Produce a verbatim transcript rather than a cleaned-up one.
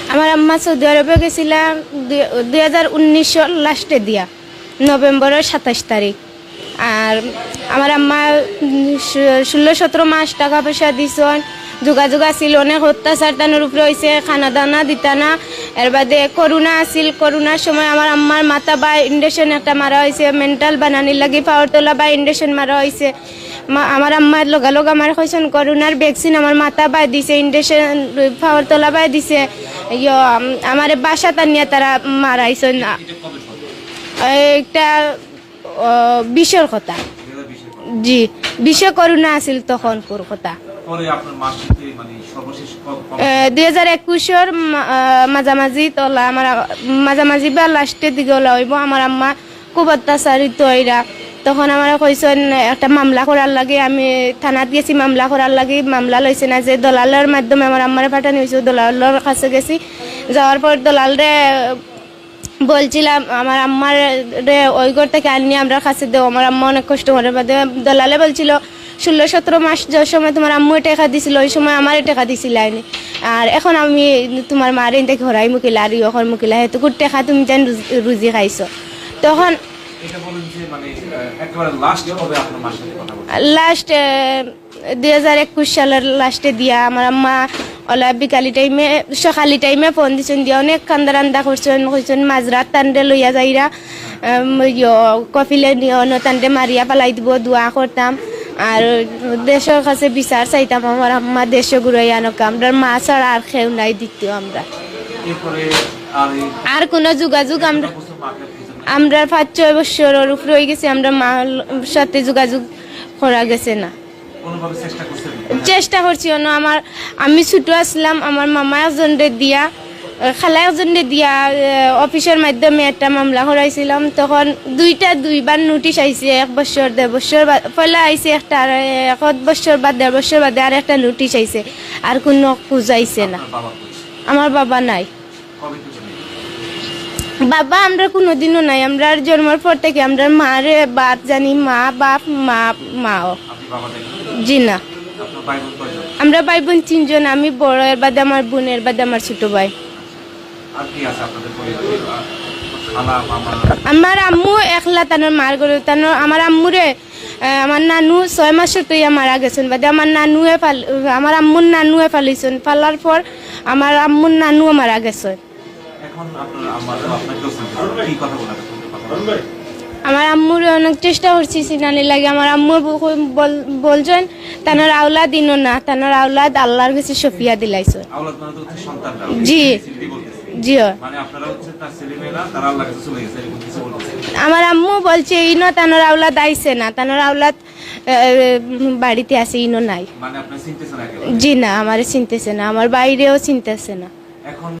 আমার আম্মা সৌদি আরবে গেছিলা দুই, দুই হাজার উনিশর লাস্টে দিয়া, নভেম্বরর সাতাইশ তারিখ। আর আমার আম্মা, উম, ষো-, ষোলো সতেরো মাস টাকা পয়সা দিছইন, যোগাযোগ আছিল, অনেক অত্যাচার তানর উপরে অইছে, খানা দানা দিতা না। এর বাদে করোনা আছিল, করোনার সময় আমার আম্মার মাথা বায় ইঞ্জেকশন একটা মারা অইছে, মেন্টাল বানানির লাগি পাওয়ার তলা বায় ইঞ্জেকশন মারা অইছে। মা-, আমার আম্মায় লগালগ আমারে কইছইন, "করোনার ভ্যাকসিন আমার মাথা বায় দিছে, ইঞ্জেকশন পাওয়ার তলা বায় দিছে।" ইয়ো, আম-, আমারে বাসাত আনিয়া তারা মারাইছইন না। এইটা, ও, বিশর কথা। জি, বিশে করোনা আছিল তখনকুর কথা। পরে আপনার মাসিকে, মানে, সর্বশেষ ক-, কবে? এ, দুই হাজার একুশর মা-, আ, মাঝামাঝি তলা আমার আ-, মাঝামাঝি বা লাস্টের দিকে ওলা অইবো, আমার আম্মা খুব অত্যাচারিত অইরা। তখন আমারে কইছইন একটা মামলা করার লাগি, আমি থানাত গেছি মামলা করার লাগি, মামলা লইছে না, যে দলালর মাধ্যমে আমার আম্মারে পাঠানি অইছে, দলালর কাছে গেছি। যাওয়ার পর দলালরে বলছিলাম, "আমার আম্মারে ওই ঘর থাকি আনিয়া আমরার কাছে দেও।" আমার আম্মা অনেক কষ্ট করে বাদে দলালে বলছিল, "ষোলো সতেরো মাস যে সময় তুমার আম্মু টেকা দিছিল, ওই সময় আমারে টেকা দিছিলায়নি। আর এখন আমি তুমার মারে ইন থাকি হরাইমু কিলা, আর ইয়ে করমু কিলা, হেতুকুর টেকা তুমি যেন রুজি, রুজি খাইছো।" তখন এটা বলেন যে, মানে, আহ, একেবারে লাস্ট কবে আপনার মার সাথে কথা বলছেন? লাস্ট, আহ, দুই হাজার একুশ সালর লাস্টে দিয়া আমার আম্মা ওলা বিকালি টাইমে, সকালি টাইমে ফোন দিছইন, দিয়া অনেক কান্দা রান্দা করছইন, কইছইন মাঝরাত তানরে লইয়া যাইরা, আম, ইয়ো, কফিলে নিও, অনো তানরে মারিয়া ফালাই দিবো, দোয়া করতাম। আর দেশর কাছে বিচার চাইতাম, আমার আম্মা দেশো ঘুরাই আনকা, আমরার মা ছাড়া আর কেউ নাই দ্বিতীয় আমরা। এরপরে আর এই আর কোনো যোগাযোগ আমরা, কত বছর মাকে খুঁজে না? আমরা পাঁচ ছয় বছরর উপরে অই গেছে, আমরা মার সাথে যোগাযোগ করা গেছে না। কোনোভাবে চেষ্টা করছেন? চেষ্টা করছি, অনো আমার, আমি ছোট আছিলাম, আমার মামা একজনরে দিয়া, আহ, খালা একজনরে দিয়া, আহ, অফিসর মাধ্যমে একটা মামলা করাইছিলাম। তখন দুইটা, দুইবার নোটিশ আইছে, এক বছর, দেড় বছর বা-, পয়লা আইছে একটা, আর এক বছর বা দেড় বছর বাদে আর একটা নোটিশ আইছে, আর কোনো খোঁজ আইছে না। আপনার বাবা কই? আমার বাবা নাই। কবে থেকে নেই? বাবা আমরার কোনোদিনও নাই, আমরার জন্মর পর থাকি আমরার মারে বাপ জানি, মা বাপ, মা, মাও। আপনি বাবা দেখেন? জি না। আপনার ভাই বোন কয়জন? আমরা ভাই বোন তিনজন, আমি বড়, এর বাদে আমার বোন, এর বাদে আমার ছোট ভাই। আর কি আছে আপনাদের পরিবারে? আহ, খালা, মামা? আমার আম্মু একলা তানর মার ঘরে, তানর, আমার আম্মুরে, আহ, আমার নানু ছয় মাসর তইয়া মারা গেছইন, বাদে আমার নানুয়ে পাল-, আমার আম্মুর নানুয়ে পালিছইন, পালার পর আমার আম্মুর নানুও মারা গেছইন। এখন আপনার আম্মা তো আপনাকেও চিনতে পারেন। কি কথা বলেন? কোন কথা বলেন? আমার আম্মুরে অনেক চেষ্টা করছি চিনানির লাগি। আমার আম্মু ব-, বল-, বলছইন, "তানর আওলাদ ইনো না, তানর আওলাদ আল্লাহর গেছে সপিয়া দিলাইছইন।" আওলাদ মানে তো হচ্ছে সন্তানরা। জি। ছেলেটি বলতেছে। জি। মানে আপনারা হচ্ছে তার ছেলে মেয়েরা, তারা আল্লাহর কাছে চলে গেছে, এরকম কিছু বলতেছে। আমার আম্মু বলছে, "ইনো তানর আওলাদ আইছে না, তানর আওলাদ, আহ, বাড়িতে আছে, ইনো নাই।" মানে আপনি চিনতেছেন একেবারে? জি না, আমারে চিনতেছে না, আমার ভাইরেও চিনতেছে না। এখন